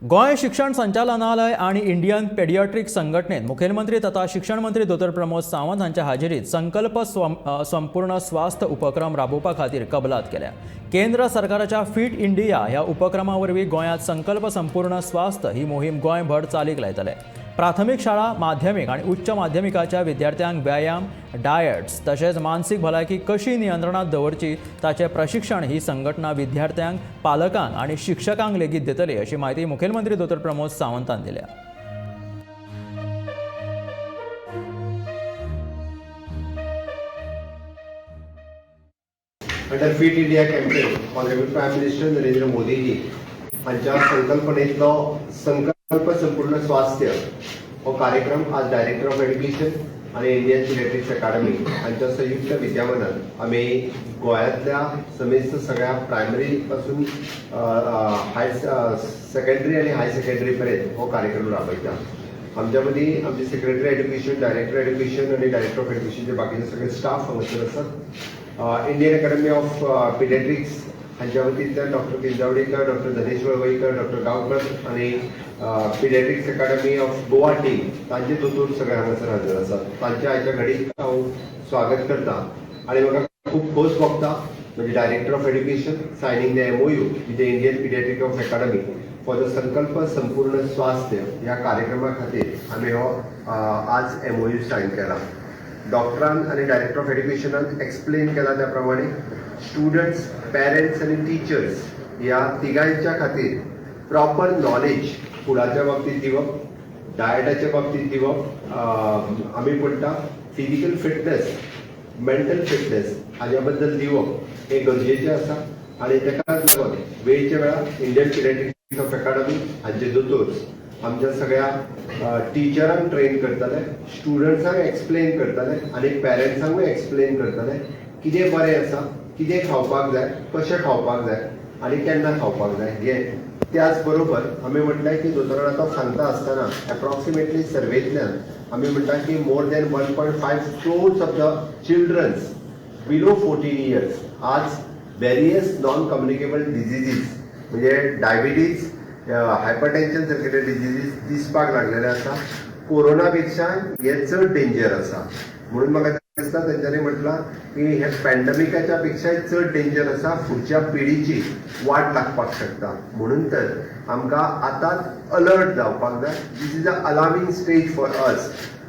गोंय शिक्षण संचालनालय आनी इंडियन पेडियाट्रीक संघटनेन मुखेलमंत्री तथा शिक्षण मंत्री दोतोर प्रमोद सावंत हांच्या हाजेरीत संकल्प संपूर्ण स्वास्थ्य उपक्रम राबोवपा खातीर कबलात केल्या. केंद्र सरकाराच्या फिट इंडिया ह्या उपक्रमा वरवीं गोंयांत संकल्प संपूर्ण स्वास्थ्य ही मोहीम गोंयभर चालीक लायतले. प्राथमीक शाळा, माध्यमीक आनी उच्च माध्यमिकाच्या विद्यार्थ्यांक व्यायाम, डायट्स तशेंच मानसीक भलायकी कशी नियंत्रणात दवरची ताचें प्रशिक्षण ही संघटना विद्यार्थ्यांक, पालकांक आनी शिक्षकांक लेगीत दितली, अशी म्हायती मुखेलमंत्री दोतोर प्रमोद सावंतान दिल्या. Under Fit India campaign, Honourable Prime Minister Narendra Modiji हांच्या संकल्पनेतलो संकल्प संपूर्ण स्वास्थ्य हो कार्यक्रम आज डायरेक्टर ऑफ एड्युकेशन आनी इंडियन पिडियाट्रिक्स अकादमी हांच्या संयुक्त विद्यमानान आमी गोंयांतल्या समेस्त सगळ्या प्रायमरी पासून हाय सेकंडरी आनी हाय सेकंडरी पर्यंत हो कार्यक्रम राबयता. आमच्या मदीं आमचे सेक्रेटरी एड्युकेशन, डायरेक्टर एड्युकेशन आनी डायरेक्टर ऑफ एड्युकेशनचे बाकीचे सगळे स्टाफ हांगासर आसात. इंडियन अकॅडमी ऑफ पिडियाट्रिक्स हांच्या वतींतल्यान डॉक्टर किंजावडेकर, डॉक्टर धनेश वळवईकर, डॉक्टर गांवकर आनी पिडियाट्रिक्स अकॅडमी ऑफ गोवा टीम, तांचे दोतोर सगळे हांगासर हजर आसात. तांचे आयच्या घडीक हांव स्वागत करता आनी म्हाका खूब खोस भोगता म्हणजे Director of Education signing the MOU with the Indian Pediatric of Academy for the संकल्प संपूर्ण स्वास्थ्य ह्या कार्यक्रमा खातीर आमी हो आज एमओयू सायन केला. डॉक्टरान आनी डायरेक्टर ऑफ एड्युकेशनान एक्सप्लेन केला त्या प्रमाणे स्टुडंट्स, पेरंट्स आनी टिचर्स ह्या तिगांच्या खातीर प्रॉपर नॉलेज फुडाच्या बाबतीत दिवप, डायटाच्या बाबतीत दिवप, आमी म्हणटा फिजिकल फिटनेस, मेंटल फिटनेस हाज्या बद्दल दिवप हें गरजेचें आसा. आनी ताकाच लागून वेळच्या वेळार इंडियन पिडियाट्रिक्स ऑफ अकाडमी हांचे दोतोर्स आमच्या सगळ्या टिचरांक ट्रेन करतले, स्टुडंट्सांक एक्सप्लेन करतले आनी पेरंट्सांकूय एक्सप्लेन करतले कितें बरें आसा, कितें खावपाक जाय, कशें खावपाक जाय आनी केन्ना खावपाक जाय हें. त्याच बरोबर आमी म्हटलें की दोतोरान आतां सांगता आसतना एप्रॉक्सिमेटली सर्वेंतल्यान आमी म्हणटा की more than 1.5 crores of the childrens below 14 years आज वेरियस नॉन कम्युनिकेबल डिझिजीस म्हणजे डायबिटीज, हायपरटेन्शन सारकेले डिझिजीस दिसपाक लागलेले आसा. कोरोना पेक्षा हे चड डेंजर आसा. म्हणून म्हाका दिसता तेंच्यांनी म्हटलां की हे पॅन्डमिकाच्या पेक्षाय चड डेंजर आसा, फुडच्या पिढीची वाट लागपाक शकता. म्हणून तर आमकां आतांच अलर्ट जावपाक जाय. This is a alarming stage for us.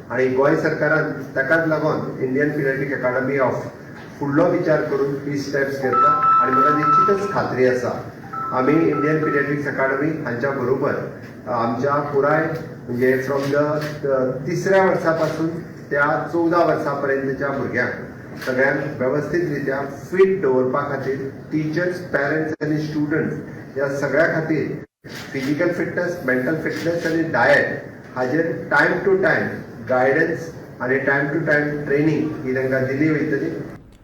आणि गोंय सरकारान ताकाच लागून इंडियन पिडियाट्रीक अकादमी ऑफ फुडलो विचार करून ही स्टेप्स घेतला. आणि म्हाका निश्चितच खात्री आसा, आमी इंडियन पिडियाट्रिक्स अकादमी हांच्या बरोबर आमच्या पुराय म्हणजे फ्रॉम the तिसऱ्या वर्सा पासून त्या 14 वर्सां पर्यंतच्या भुरग्यांक सगळ्यांक वेवस्थीत रित्या फीट दवरपा खातीर टिचर्स, पेरंट्स आनी स्टुडंट्स ह्या सगळ्या खातीर फिजिकल फिटनेस, मेंटल फिटनेस आनी डायट हाजेर टायम टू टायम गायडन्स आनी टायम टू टायम ट्रेनिंग ही तांकां दिली वयतली.